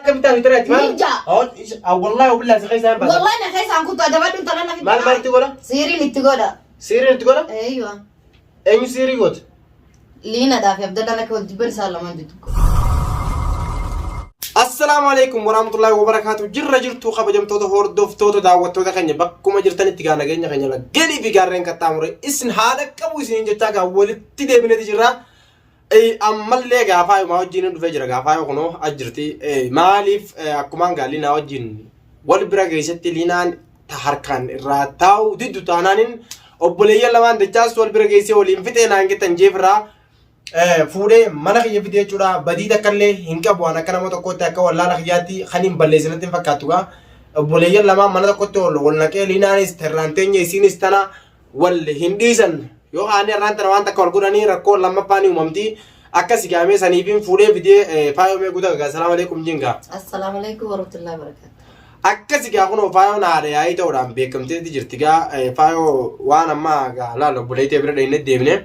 Akkamitti ati ture ati maal? Ninja. Wallahi wabillahi si keessaa hin baasa. Wallahi na keessaan kuttu adabadhu intala na Maal maal itti godha? Siiriin itti godha. Siiriin itti godha? Eeywa. Eenyu siirii goota? Liinadhaa fi Abdallaan akka wal jibban isaan lamaan jiddu godha. Assalaamu alaikum warahmatullahi wabarakatuh. Jirra jirtu kabajamtoota hordoftoota daawwattoota keenya bakkuma jirtanitti gaa nageenya keenya lageenii fi gaarreen qaxxaamure isin haala qabu isiniin jechaa gaa walitti deebineeti jirra. Ammallee gaa faayumaa wajjin dhufee jira gaa faayu kunoo as jirti. Maaliif akkumaan gaa liinaa wajjin wal bira geessetti liinaan ta harkaan irraa taa'u diddu taanaanin obboleeyyan lamaan dachaas wal bira geessee waliin fixee naan jettan jeefirraa fuudhee mana kiyya fidee jechuudha. Badii takkallee hin qabu waan akka nama tokkootti akka wallaala kiyyaatti kan hin balleessinatti hin fakkaattu gaa. Obboleeyyan lamaan mana tokkotti wal naqee liinaanis terraan teenye isiinis tana wal hin dhiisan yoo kaanii har'aan tana waan takka wal godhanii rakkoon lammaffaa ni uumamti akkas gaamee saniifiin fuudhee fidee faayoo mee guutaa gagaa salaamu alaikum jingaa. Assalaamu alaikum warahmatullahi wabarakatuh. Akkas gaa kunoo faayoon haadha yaa'ii ta'uudhaan beekamteeti jirti gaa faayoo waan ammaa gaa laal obboleettii bira dheenyee deemne.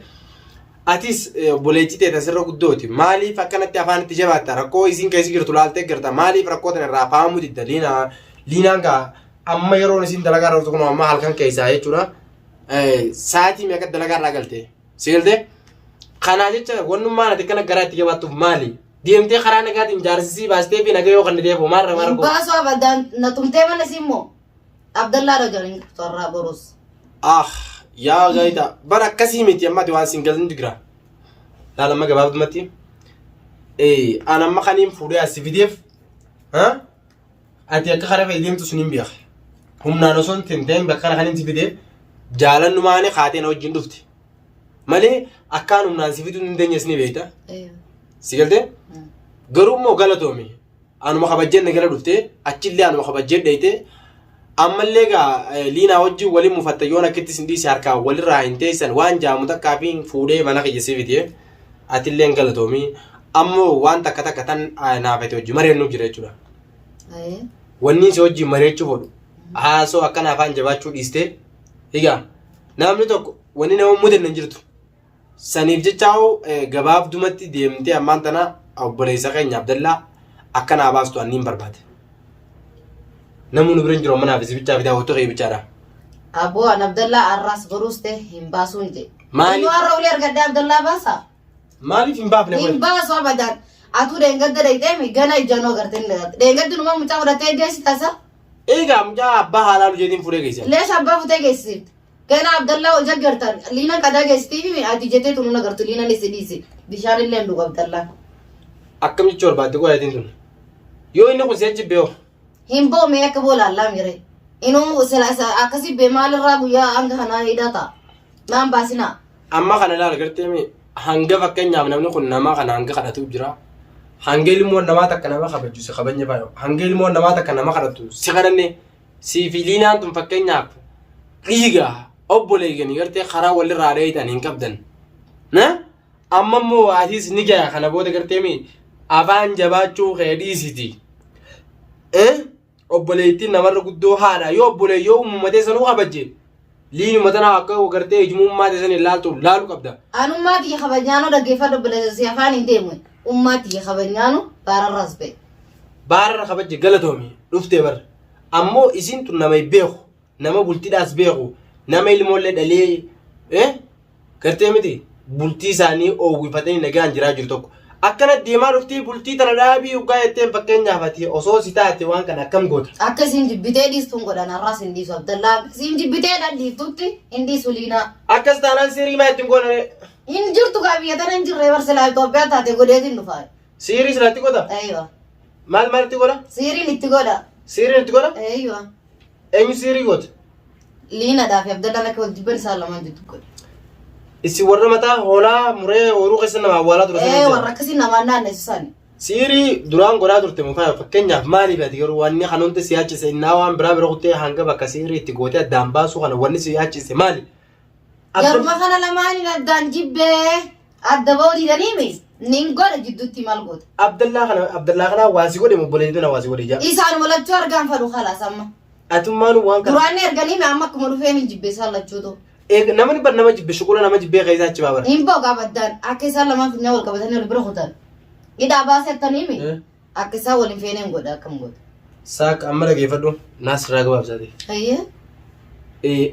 Atis obboleettii ta'e tasirra guddooti maaliif akkanatti afaan itti jabaatta rakkoo isiin keessa jirtu laaltee garta maaliif rakkoo tana irraa faamuu didda liinaa liinaan gaa amma yeroon isiin dalagaa irra jirtu kunoo amma halkan keessaa jechuudha. Sa'aatii meeqa dalagaa irraa galte? Si galtee? Kanaa jecha wannummaan ati kana garaa itti jabaattuuf maali? Deemtee karaa nagaatiin jaarsisii baastee fi naga yoo kan deefu maal irra maal Hin baasu abadaan na tumtee mana si immoo. Abdallaa dha jedhan sarraa borus. Ah yaa gaayita bara akkasii miti amma ati waan siin galin jira. Laala amma gabaabdumatti. An amma kaniin fuudhee as fideef. Ati akka karaa fedhe deemtu sun hin beeka. Humnaan osoo hin ta'in bakka kana kan inni si fide jaalannumaani kaatee na wajjin dhufte. Malee akkaan humnaan si fiduu hin dandeenyes ni beekta. Si galtee? Garuu immoo galatoomi. Anuma kabajjeen na gara dhufte achillee anuma kabajjeen dheeyte ammallee egaa liinaa wajjin waliin mufatta yoon akkitti sin dhiise harkaa walirraa hin teessan waan jaamu takkaa fi fuudhee mana kiyya si fide atillee galatoomi. Ammoo waan takka takka tan naaf ati hojii mari'annu jira jechuudha. Wanni si wajjin mari'achuu fedhu haasoo akkana afaan jabaachuu dhiistee egaa namni tokko wanni nama mudanne hin jirtu. Saniif jecha hoo gabaabdumatti deemtee ammaan tana obboleessa keenya Abdallaa akka naa baastu anniin barbaade. Namni nu bira hin jiru amma naaf si bichaa fi daawwattoota kee bichaadha. Aboo an Abdallaa arraas boruus ta'e hin baasuun jedhe. Maaliif? Inni har'a ulee argadhee Abdallaa baasaa? Maaliif hin baafne Hin kun? baasu abadan. Atuu dheengadda dhayxeemi gana ijaan agartee hin dhagatte. Dheengaddi numa mucaa fudhattee geessi tasa. Egaa mucaa abbaa haalaa lujeetiin fuudhee geesse. Leesha abbaa futee geessifte. Gana Abdallaa ol jaggartan. Liinan qadaa geessitiifi ati jettee tunu agartu liinan isi dhiisi. Bishaan illee hin dhugu Abdallaan. Akkam jechuu barbaadde qoyaatiin tun? Yoo inni kun si achi beeku. Hin boome akka boolaallaa mire. Inuu sila akkasii bee maalirraa guyyaa hanga kanaa hidhaa ta'a. Maan baasinaa. Amma kana ilaala gartee mee hanga fakkeenyaaf namni kun nama kana hanga kadhatu jira. Hanga ilmoon namaa takka nama kabaju si kabajne faayo. Hanga ilmoon namaa takka nama kadhatu si kadhanne sii fi liinaan tun fakkeenyaaf dhiiga obboleeyyanii gartee karaa walirraa dheeytan hin qabdan. Na amma immoo asiis ni gaya kana booda gartee mee afaan jabaachuu kee dhiisiti. Eh? Obboleettiin namarra guddoo haadha yoo obboleeyyoo uummatee sanuu kabajje liinuma tana akka gartee ijumummaa teessan ilaaltu laalu qabda. Anummaa tiyya kabajnyaanoo dhaggeeffadhu obboleessa si afaan hin deemu. Ummaa tiyya kabajnyaanoo baararraas ba'e. Baararra kabajje galatoomi dhuftee bar. Ammoo isiin tun nama hin beeku nama bultiidhaas beeku nama ilmoollee dhalee eh Gartee miti bultii isaanii oowwifatanii nagaan jiraa jiru tokko. Akkana deemaa dhuftii bultii tana dhaabii hoggaa jetteen fakkeenyaaf ati osoo si taate waan kana akkam goota? Akka isin jibbitee dhiistuun godhan har'aas hin dhiisu Abdallaa. Akka isin jibbitee dhiiftutti hin dhiisu Liinaa. Akkas taanaan siirii maa ittiin goona ree? Hin jirtu gaa biyya tana hin jirre bar silaa Itoophiyaa taate godheetiin dhufaa. Siirii silaa itti godha? Eeywa. Maal maal itti godha? Siiriin itti godha. Siiriin itti godha? Eeywa. Eenyu siirii goota? Liinadhaa fi Abdallaan akka wal jibban isaan lamaan jiddu godhe. Isin warra mataa hoolaa muree ooyiruu keessa nama awwaalaa ture sana Ee jira. warra akkasii namaan naannessu sani. Siirii duraan godhaa turte mukaa fakkeenyaaf maaliif ati garuu wanni kan hundi si yaachise innaa waan biraa bira kuttee hanga bakka siirii itti gootee addaan baasuu kana wanni si yaachise maali? Jaruma kana lamaaniin addaan jibbee adda ba'uu didaniimi nin godha jidduutti maal goota. Abdallaa kana Abdallaa kana waa si godhe obboleettii tana waa si godhe jaa. Isaan walachuu argaan fadhu kalaas amma. Atummaan waan kana. Duraan erganiimi amma akkuma dhufeen hin jibbe isaan lachuutu. Eeg namni bar nama jibbe shuqula nama jibbee keessaa achi baabara. Hin ba'u gaafa addaan akka isaan lamaan funyaan wal qabatanii wal bira kutan. Hidhaa baasee attaniimi. Akka isaan waliin feeneen godha akkam godha. Saak amma dhageeffadhu naas irraa gabaabsaate. Hayyee.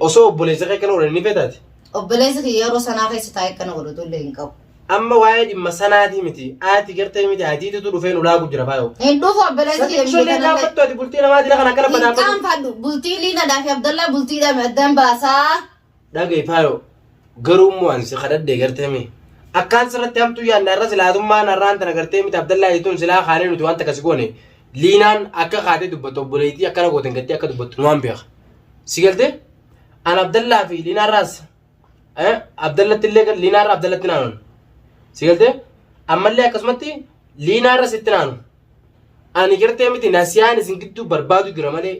Osoo obboleessa kee kana godhan ni feetaati. Obboleessi kiyya yeroo sanaa keessa taa'ee akkana godhatu illee hin qabu. Amma waa'ee dhimma sanaatii miti. Ati gartee miti atiitutu dhufee nu laagu jira faayoo. Hin dhufu obboleessi kiyya biyya Sollee kanallee. gaaffattu ati bultii namaa jira kana akkana Hin badhaafatu. qaanfadhu. Bultii Liinaadhaa fi Abdallaa bultiidhaan addaan baasaa. Dhaga'i faayoo. Garuu immoo ani si kadhadhee gartee mi. Akkaan sirratti hamtuu yaadna irra silaatummaan har'aan tana gartee miti Abdallaa jechuun silaa kaanee nuti wanta akkasi goone. Liinaan akka kaatee dubbattu obboleettii akkana gooten gattee akka dubbattu numaan beeka. Si galtee? An Abdallaa fi Liinaarraas Abdallatti illee Liinaarra Abdallatti naanu. Si galtee? Ammallee akkasumatti Liinaarra sitti naanu. Ani gartee miti nasiyaan isin gidduu barbaadu jira malee.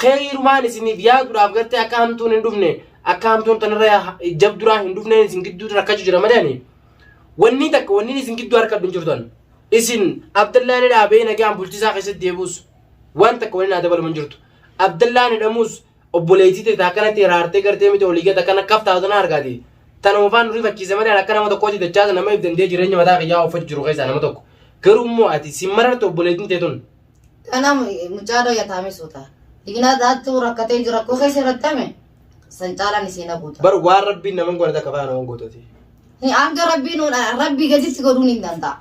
Kheyrumaan isiniif yaaduudhaaf gartee akka hamtuun hin dhufne akka hamtuun tanarra jabduraa hin dhufne isin gidduu rakkachuu jira malee ani. Wanni takka wanni isin gidduu harkadhu hin jirtu ani. Isin Abdallaan dhaabee nagaan bulchisaa keessatti deebi'us waan takka wanni naa dabalamu hin jirtu. Abdallaan hidhamus obboleettii tee akkanatti hiraartee gartee miti olii gad akkana kaftaa tana argaati. Tanuma faan nu rifachiise malee akka nama tokkooti dachaa nama if dandee jireenya mataa kiyyaa uffatu jiru keessaa nama tokko. Garuu immoo ati si mararte obboleettiin tee tun. Kana mucaa dhoya taame suuta. Liinaa daattuu rakkatee jiru rakkoo keessa irrattame san caalaan isiin haguuta. Bar waan rabbiin nama hin goone takka faana waan gootati. Hanga rabbiin rabbii gaditti godhuun hin danda'a.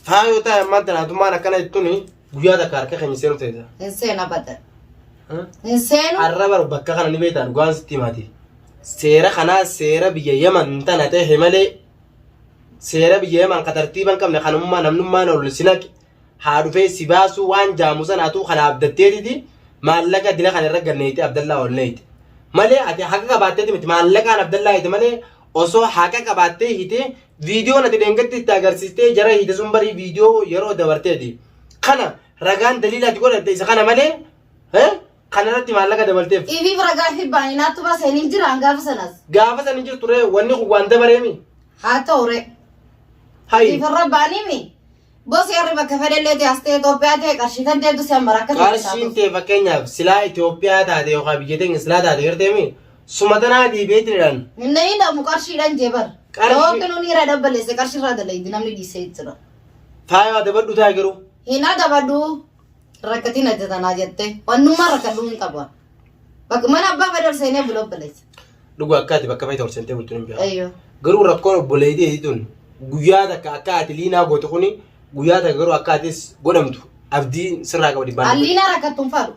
Faayoo ta'e ammaan tanaatummaan akkana jettuun guyyaa takka harka keenya seenu ta'e. Hin seena badan. Hin seenu. Arra bar bakka kana ni beektaa dhugaan sitti himaati. Seera kanaa seera biyya Yaman tana ta'e malee seera biyya Yaman ka tartiiba hin qabne kanummaa namnummaan ol si naqe haa dhufee si baasuu waan jaamu sana atuu kana abdatteetiti maallaqa dila kana irra ganneeyte Abdallaa ol neeyte. Malee ati haqa qabaatteeti miti maallaqaan Abdallaa hiite malee osoo haqa qabaattee hiite viidiyoon ati dheengaddi itti agarsiistee jara hiite sun barii viidiyoo yeroo dabarteeti. Kana ragaan daliila ati godhatte isa kana malee kana irratti maallaqa dabalteef. Ifiif ragaa fi baanii naattu baasee hin jiraan gaafa sanas. Gaafa san hin jirtu ree wanni kun waan dabareemi. Haa ta'u ree. Hayi. Ifarra baanii Bosi harri bakka fedhellee ta'e as ta'e Itoophiyaa ta'e qarshii tan deemtu si hammara akka ta'e Qarshiin tee fakkeenyaaf silaa Itoophiyaa taate yookaan biyya teenya silaa taate garteemi suma tanaa deebi'eetiniidhaan Inni hin dhabu qarshiidhaan jee bar. Qarshii- Yookiin nuuni irraa dabbaleesse qarshii irraa dalaydi namni dhiisee jira. faaya adabadhu taa'e garuu. Hin adabadhu rakkatiin hojjetanaa jette wannummaa rakkadhuu hin qabu. Bakka mana abbaa fedhe ol seenee buloo obboleessa. Dhugaa akka ati bakka feete ol seentee bultu hin beeku. Ayyoo. Garuu rakkoon obboleettii tun guyyaa takka akka ati liinaa goote kuni guyyaa takka garuu akka atis godhamtu abdii sirraa qaba dhibbaan. Alliinaa rakkattuun fadhu.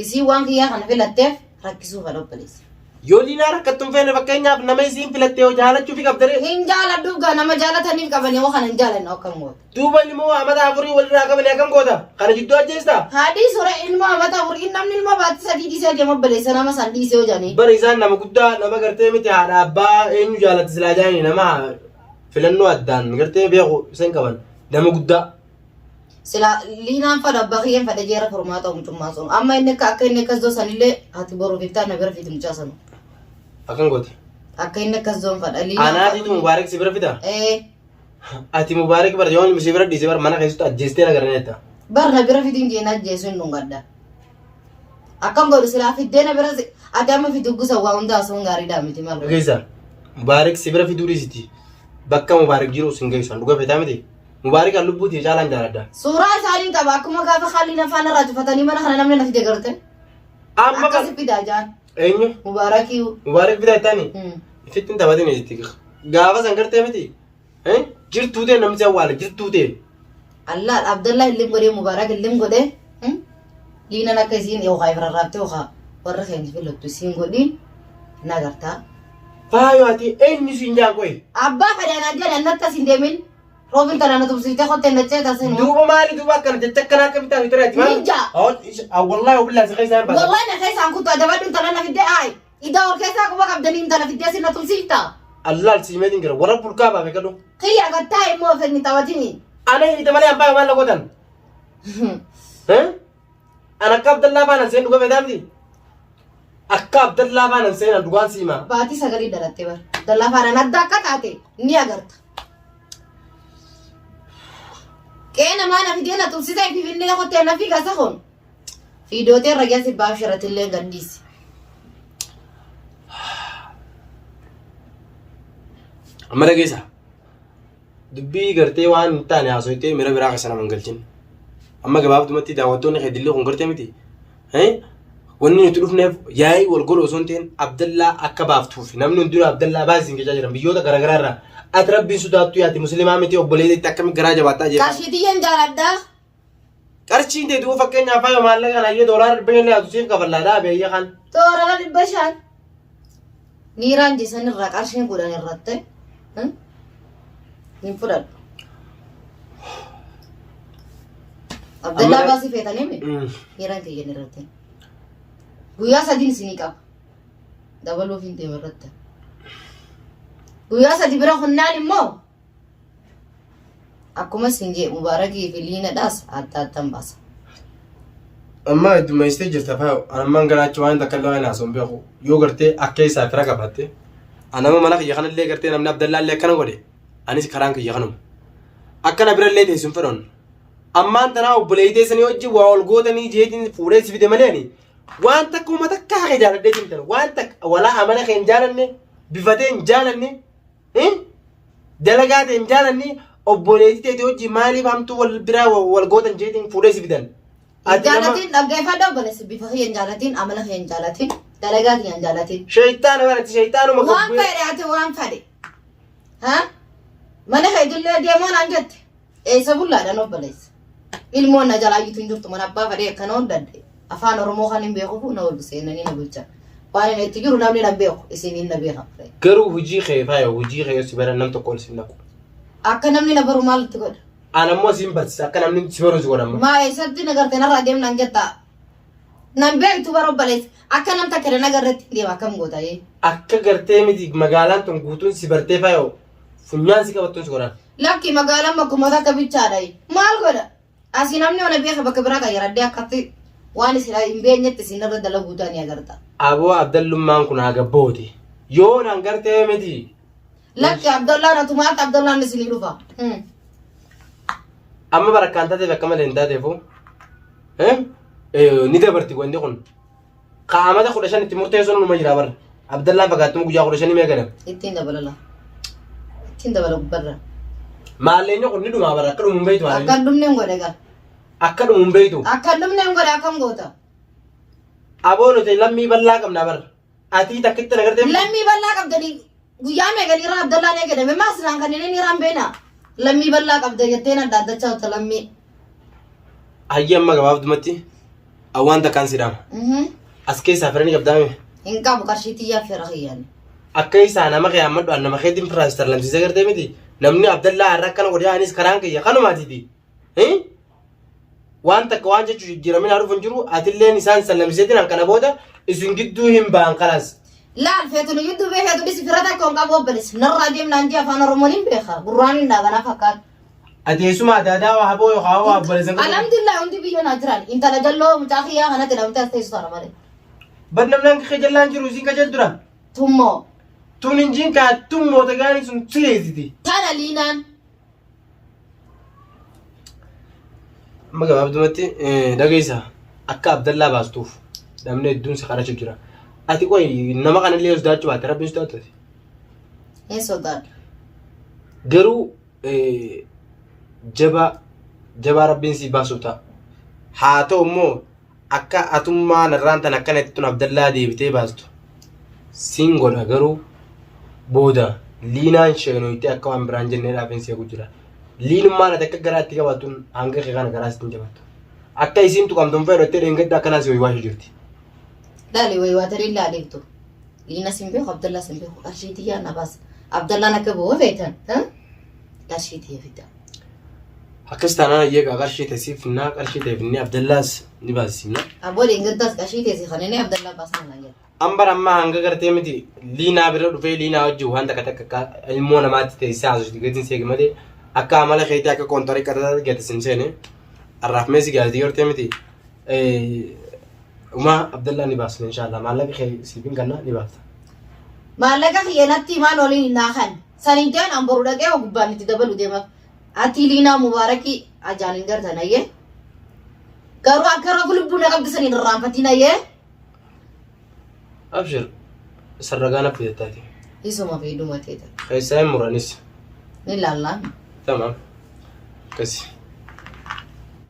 Isii waan kiyyaa kana filatteef rakkisuu fadha obboleessa. Yoo liinaa rakkattuun feene fakkeenyaaf nama isiin filatte yoo jaalachuu fi qabdare Hin jaaladhuuf gaa nama jaalataniif qabanii hoo kana hin jaalanne akkam goota. Duuba ilmoo amata afurii walirraa qabanii akkam goota? Kana jidduu ajjeestaa? Haadhii sore ilmoo amata afurii namni ilmoo baatti sadii dhiisee deema obboleessa nama san dhiisee hojanii. Bara isaan nama guddaa nama gartee miti haadha abbaa eenyu jaalatti silaa jaanii nama filannoo addaan gartee beeku isan qaban nama guddaa. Sila liinaan fadha abbaa kiyyeen fadha jeera furmaata mucummaa sun. Amma inni akka akka inni akkas doosan illee ati boru biftaan na bira fidi mucaa sana. Akkan goota. Akka inni akkas doon fadha. Liinaan Anaatiitu Mubaarak si bira fida? Ee Ati Mubaarak bara yoon si bira dhiise bara mana keessatti ajjeestee na garaneetta. bar na bira fidin jeen ajjeesu hin dhungadha. Akkam godhu silaa fiddee na bira ati amma fidu gusa waa hundaa osoo hin gaariidhaa miti maal godhu. Dhageessa. Mubaarak si bira fiduu dhiisiti. Bakka Mubaarak jiru sin geessu. Dhuga feetaa miti. Mubaarak an lubbuu tiyya caalaan jaaladha. Suuraa isaaniin qaba akkuma gaafa haalli afaan irraa cufatanii mana kana namni na fide garte. Amma Akkasi fidaa jaan. eenyu? Mubaarakii. Mubaarak fidaa ittaani? Ifitti hin taphatin jetti. Gaafa san gartee miti. Jirtuu ta'e namni si awwaala jirtuu ta'e. Allah Abdallah illim godhee Mubaarak illim godhee diinan akka isiin yookaan ifrarraabte yookaan warra keenya filattu isiin godhiin na gartaa. Faayoo ati eenyu siin jaan qoyi? Abbaa fedhaan adda nannatti as hin deemin. Roobin tana na tumsiftee kottee na ceeta sinu. Duuba maali duuba akkana jecha akkanaa akka bitaa fi tiraati maali? Ninja. Wallahi wabillahi si keessaa hin baasa. Wallahi na keessaan kuttu adabadhu intala na fiddee ayi. Idaa ol keessaa quba qabdanii intala fiddee sin na tumsiifta. Allah si meetiin jira warra bulkaa baafee kadhu. Kiyya gattaa immoo of hin taphatini. Ana hiite malee abbaa maal na gootan? Ana akka Abdallaa faana seen dhuga feetaa miti? Akka Abdallaa faana seenan dhugaan siima. Baatii sagalii dhalatte bar. Abdallaa faanaan adda akka taate ni agarta. Qe'ee namaa na fidee na tumsisee finfinnee kottee na fiiga sahoon. Fiidootee irra geessi baaf shiratillee gadhiisi. Amma dhageessa. Dubbii gartee waan hin taane haasoytee mira biraa keessa nama hin galchin. Amma gabaabdumatti daawwattoonni kee dillii kun gartee miti. Wanni nuti dhufneef yaa'ii wal godhu osoo hin ta'in Abdallaa akka baaftuuf namni hundinuu Abdallaa baasi hin jechaa jiran biyyoota garaagaraa irraa. Ati rabbiin sodaattu yaati musliimaa miti obboleettiitti akkamitti garaa jabaattaa jetta. Qarshii tiyyan jaaladha. Qarshiin tee du'uu fakkeenyaaf faaya maallaqa kana ayyee doolaara 500 laatu siif kafallaa dhaabe ayyee kan. Doolaara 500. Niiraan jisan irraa qarshiin 10 irratti hin fudhadhu. Abdallaa baasii feetanii mi? Niiraan kiyyan irratti. Guyyaa sadiin isinii qaba. Dabaluuf hin deema irratti. Guyyaa sadi bira kunnaan immoo Akkuma isin jee Mubaarakii fi Liinadhaas adda addan baasa. Amma heddummeessitee jirta faa ammaan garaacha waan takka illee waan haasa'u hin beeku yoo gartee akka isaa fira qabaatte anama mana kiyya kanallee gartee namni Abdallaa illee akkana godhe anis karaan kiyya kanuma akkana birallee teessu hin fedhan ammaan tanaa obboleeyyi teessanii wajjin waa ol gootanii jeetiin fuudhee si fide malee ani waan takka uummata akka haqee jaaladhee simtan waan takka walaa amala kee hin jaalanne bifatee hin jaalanne Dalagaa ta'e hin jaalanne obboleettii teeti wajjin maaliif hamtuu wal biraa wal gootan jeetiin fuudhee si fidan. Ati nama Jaalatiin dhaggeeffadha obboleessi bifa kiyya hin jaalatiin amala kiyya hin jaalatiin dalagaa kiyya hin jaalatiin. Shayxaana barati shayxaanuma Waan fedhe ati waan fedhe. Ha? Mana keetillee deemoo naan jette. Eessa bullaadhaan obboleessa. Ilmoon na jalaa iyyutu hin jirtu mana abbaa fedhee akkana ol dadde. Afaan Oromoo kan hin beekufu na ol seenanii na bulchan. Waan inni itti jiru namni na beeku isiniin na beeka. Garuu hojii kee faaya hojii kee yoo si baran nam tokko ol si naqu. Akka namni na baru maal itti godha? An ammoo siin barsiisa akka namni si baru si godha amma. Maa eessatti na garte narraa deemnaan jettaa? Nan beektu bara obboleessa. Akka nam takka na agarretti deema akkam goota ee. Akka gartee miti magaalaan tun guutuun si bartee faayoo funyaan si qabattuun si godhan. Lakki magaalaan bakkuma takka bichaadha. Maal godha? Asii namni ona beeka bakka biraa qayyaradhee akkatti waan isin hin beenyetti isin irra dalaguu ta'anii agarta. Aboo Abdallummaan kun haa gabbooti. Yoo naan gartee miti. Lakki Abdallaan atumaatti Abdallaan isinii dhufa. Amma barakkaan taateef akka malee hin taateefu. Ni dabarti wanti kun. Ka amata 15 itti murteessuun numa jira bara. Abdallaan fagaattuma guyyaa 15 mee gadam. Ittiin dabalala. Ittiin dabala gubbarra. Maalleenyi kun ni dhumaa bara akka dhumu hin beektu Akka hin dhumne hin godhe gaa. Akka dhumu hin beektu. Akka hin dhumne hin godhe akkam goota. Aboo nuti lammii bal'aa qabna bara. Atii takkitti na gartee. Lammii bal'aa qabdanii guyyaa meeqa niiraan Abdallaan eegadame maas naan kan inni niiraan beena. Lammii bal'aa qabda jettee na dhaaddachaa jirta lammii. Hayyee amma gabaabdumatti waan takkaan si dhaama. As keessaa fira ni qabdaa mii? Hin qabu qarshii tiyyaa fira kiyyaan. Akka isaa nama kee ammadhu an nama keetiin firaa si tarlamsiisee gartee miti. Namni Abdallaa har'a akkana godhee anis karaan kiyya kanumaatiiti. Waan takka waan jechu jijjiiramin haa dhufu hin jiru atilleen isaan sallamsiiseetiin an kana booda isin gidduu hin ba'an kalaas. Laal feetu nu gidduu bee feetu dhisi fira takka hin qabu obboleessi. Narraa deemnaan jee afaan Oromoon hin beeka. Gurraan hin dhaabanaa fakkaata. Ati eessuma adaadaa waa haboo yookaan waa obboleessa hin qabdu? Alhamdulillah hundi biyya naa jiran. Intala jalloo mucaa kiyyaa kanatti namti as teessu sana malee. Bar namni hanga kee jallaan jiru isiin qajeeltu dha. Tummoo. Tun hinjiin kaa tummoo tagaanii sun sileessiti. Tana liinaan. Amma gabaabdumatti dhageessa akka Abdallaa baastuuf namni hedduun si kadhachuu jira. Ati qoy nama kanallee yoo sodaachuu baatte rabbiin sodaattu ati. Hin sodaadhu. Garuu jabaa jabaa rabbiin si baasuuf ta'a. Haa ta'u immoo akka atummaa narraan tan akkana itti tun Abdallaa deebitee baastu siin godha garuu booda liinaan sheenoytee akka waan biraan jennee dhaabeen seeku jira. Liinummaan ati akka garaa itti qabaattuun hanga kee kana garaa sitti hin jabaattu. Akka isiin tuqamtu hin fedhu jettee dheengadda akkanaa si waywaashu jirti. Laali waywaatanii laaleeftu. Liina sin beeku Abdallaa sin beeku qarshii tiyyaa na baasa. Abdallaan akka bu'u feetan. Qarshii tiyya fida. Akkas taanaan ayyee kaa qarshii ta'e siif finnaa qarshii ta'e finnee Abdallaas ni baasisifna. Abboo dheengaddaas qarshii teesse kan inni Abdallaa baasan naan jedhe. Ambar ammaa hanga gartee miti liinaa bira dhufee liinaa wajjin waan takka takka akka ilmoo namaatti teessee haasofti gatiin seegi malee akka amala keetii akka koontarii qaxataa gati sin seene har'aaf meesii gaatii gartee miti Umaa Abdallaa ni baasna inshaallah maallaqa kee siif hin kanna ni baafta. Maallaqa kiyya natti himaan waliin naa kan. Saniin ta'an an boru dhaqee gubbaan itti dabalu deema. Ati liinaa mubaarakii ajaan hin gartan ayyee. Garuu akka rafu lubbuu na qabdi saniin irraanfatiin ayyee. Abshir sarragaa na fidattaati. Isuma fi dhuma teeta. Keessaa hin muranis. Ni laallaan. Tamaam. Akkasi.